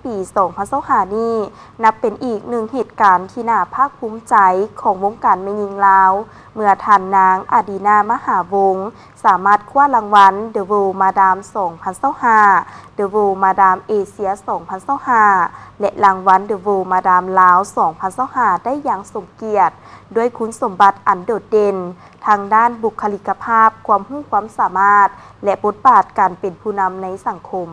ປີສອງພັນຊາວຫ້ານີ້ ນັບເປັນອີກໜຶ່ງເຫດການທີ່ໜ້າພາກພູມໃຈຂອງວົງການແມ່ຍິງລາວ ເມື່ອທ່ານນາງ ອາດີນາ ມະຫາວົງ ສາມາດຄວ້າລາງວັນ The World Madam ສອງພັນຊາວຫ້າ The World Madam Asia ສອງພັນຊາວຫ້າ ແລະ ລາງວັນ The World Madam ລາວ ສອງພັນຊາວຫ້າ ໄດ້ຢ່າງສົມກຽດ ດ້ວຍຄຸນສົມບັດອັນໂດດເດັ່ນ ທາງດ້ານບຸກຄະລິກະພາບ, ຄວາມຮູ້ຄວາມສາມາດ ແລະ ບົດບາດການເປັນຜູ້ນຳໃນສັງຄົມ.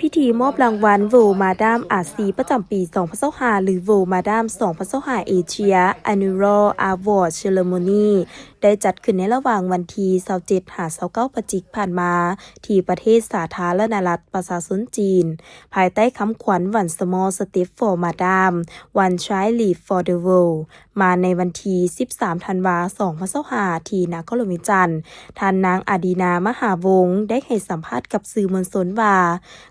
ພິທີມອບລາງວັນ World Madam ອາຊີ ປະຈຳປີສອງພັນຊາວຫ້າ ຫຼື World Madam ສອງພັນຊາວຫ້າ Asia Annual Award Ceremony ໄດ້ຈັດຂຶ້ນໃນລະຫວ່າງວັນທີຊາວເຈັດ ຫາ ຊາວເກົ້າ ພະຈິກຜ່ານມາ ທີ່ປະເທດສາທາລະນະລັດປະຊາຊົນຈີນ, ພາຍໃຕ້ຄຳຂວັນ One Small Step for Madam, One Giant Leap for the World. ມາໃນວັນທີສິບສາມ ທັນວາ ສອງພັນຊາວຫ້າ ທີ່ນະຄອນຫຼວງວຽງຈັນ, ທ່ານນາງ ອາດີນາ ມະຫາວົງ ໄດ້ໃຫ້ສຳພາດກັບສື່ມວນຊົນວ່າ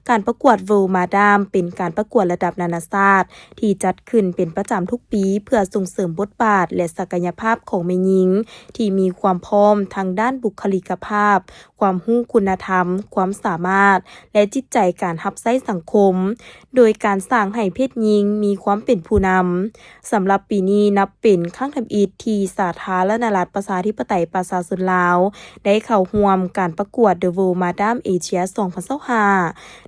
ການປະກວດ World Madam ເປັນການປະກວດລະດັບນານາຊາດ ທີ່ຈັດຂຶ້ນເປັນປະຈຳທຸກປີ ເພື່ອສົ່ງເສີມບົດບາດ ແລະ ສັກກະຍະພາບຂອງແມ່ຍິງ ທີ່ມີຄວາມພ້ອມທາງດ້ານບຸກຄະລິກະພາບ, ຄວາມຮູ້ຄຸນນະທຳ, ຄວາມສາມາດ ແລະ ຈິດໃຈການຮັບໃຊ້ສັງຄົມ, ໂດຍການສ້າງໃຫ້ເພດຍິງມີຄວາມເປັນຜູ້ນຳ. ສຳລັບປີນີ້ນັບເປັນຄັ້ງທຳອິດທີ່ສາທາລະນະລັດປະຊາທິປະໄຕປະຊາຊົນລາວ ໄດ້ເຂົ້າຮ່ວມການປະກວດ The World Madam Asia ສອງພັນຊາວຫ້າ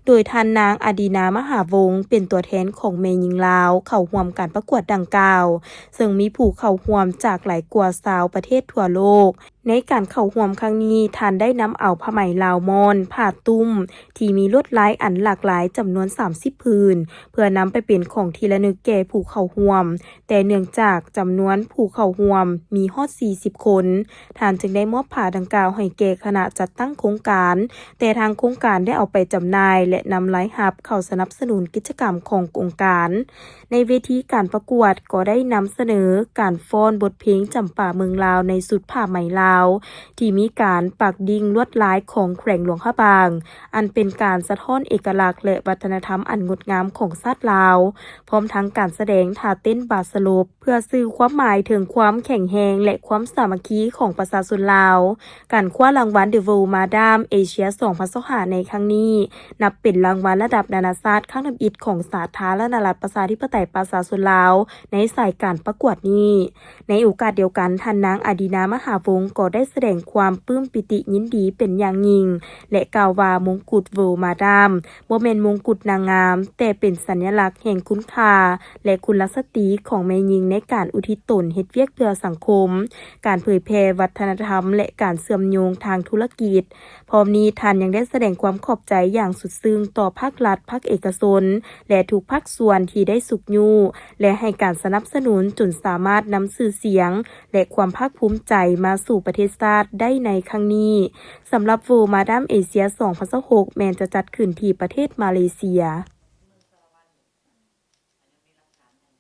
ໂດຍທ່ານນາງ ອາດີນາ ມະຫາວົງ ເປັນຕົວແທນຂອງແມ່ຍິງລາວເຂົ້າຮ່ວມການປະກວດດັ່ງກ່າວ, ເຊິ່ງມີຜູ້ເຂົ້າຮ່ວມຈາກຫຼາຍກວ່າຊາວປະເທດທົ່ວໂລກ. ໃນການເຂົ້າຮ່ວມຄັ້ງນີ້, ທ່ານໄດ້ນຳເອົາຜ້າໄໝລາວມ້ອນ, ຜ້າຕຸ້ມ ທີ່ມີລວດລາຍອັນຫຼາກຫຼາຍຈຳນວນສາມສິບຜືນ ເພື່ອນຳໄປເປັນຂອງທີ່ລະນຶກແກ່ຜູ້ເຂົ້າຮ່ວມ, ແຕ່ເນື່ອງຈາກຈຳນວນຜູ້ເຂົ້າຮ່ວມມີຮອດສີ່ສິບຄົນ, ທ່ານຈຶ່ງໄດ້ມອບຜ້າດັ່ງກ່າວໃຫ້ແກ່ຄະນະຈັດຕັ້ງໂຄງການ, ແຕ່ທາງໂຄງການໄດ້ເອົາໄປຈຳໜ່າຍ ແລະ ນຳລາຍຮັບເຂົ້າສະໜັບສະໜູນກິດຈະກຳຂອງອົງການ. ໃນເວທີການປະກວດກໍໄດ້ນຳສະເໜີການຟ້ອນບົດເພງຈຳປາເມືອງລາວໃນຊຸດຜ້າໄໝລາວ ທີ່ມີການປັກດິ້ງລວດລາຍຂອງແຂວງຫຼວງພະບາງ, ອັນເປັນການສະທ້ອນເອກະລັກ ແລະ ວັດທະນະທຳອັນງົດງາມຂອງຊາດລາວ, ພ້ອມທັງການສະແດງທ່າເຕັ້ນບາດສະຫຼົບ ເພື່ອສື່ຄວາມໝາຍເຖິງຄວາມແຂງແຮງ ແລະ ຄວາມສາມັກຄີຂອງປະຊາຊົນລາວ. ການຄວ້າລາງວັນ The World Madam Asia ສອງພັນຊາວຫ້າ ໃນຄັ້ງນີ້ ນັບເປັນລາງວັນລະດັບນານາຊາດຄັ້ງທຳອິດຂອງສາທາລະນະລັດປະຊາທິປະໄຕປະຊາຊົນລາວ ໃນສາຍການປະກວດນີ້. ໃນໂອກາດດຽວກັນ, ທ່ານນາງ ອາດີນາ ມະຫາວົງ ກໍໄດ້ສະແດງຄວາມປຶ້ມປີຕິຍິນດີເປັນຢ່າງຍິ່ງ ແລະ ກ່າວວ່າ ມົງກຸດ World Madam ບໍ່ແມ່ນມົງກຸດນາງງາມ, ແຕ່ເປັນສັນຍະລັກແຫ່ງຄຸນຄ່າ ແລະ ຄຸນລະສະຕີຂອງແມ່ຍິງໃນການອຸທິດຕົນເຮັດວຽກເພື່ອສັງຄົມ, ການເຜີຍແຜ່ວັດທະນະທຳ ແລະ ການເຊື່ອມໂຍງທາງທຸລະກິດ. ພ້ອມນີ້, ທ່ານຍັງໄດ້ສະແດງຄວາມຂອບໃຈຢ່າງສຸດຊຶ້ງຕໍ່ພາກລັດ, ພາກເອກະຊົນ ແລະ ທຸກພາກສ່ວນທີ່ໄດ້ຊຸກຍູ້ ແລະ ໃຫ້ການສະໜັບສະໜູນຈົນສາມາດນຳຊື່ສຽງ ແລະ ຄວາມພາກພູມໃຈມາສູ່ປະເທດຊາດໄດ້ໃນຄັ້ງນີ້. ສຳລັບ World Madam Asia ສອງພັນຊາວຫົກ ແມ່ນຈະຈັດຂຶ້ນທີ່ປະເທດມາເລເຊຍ.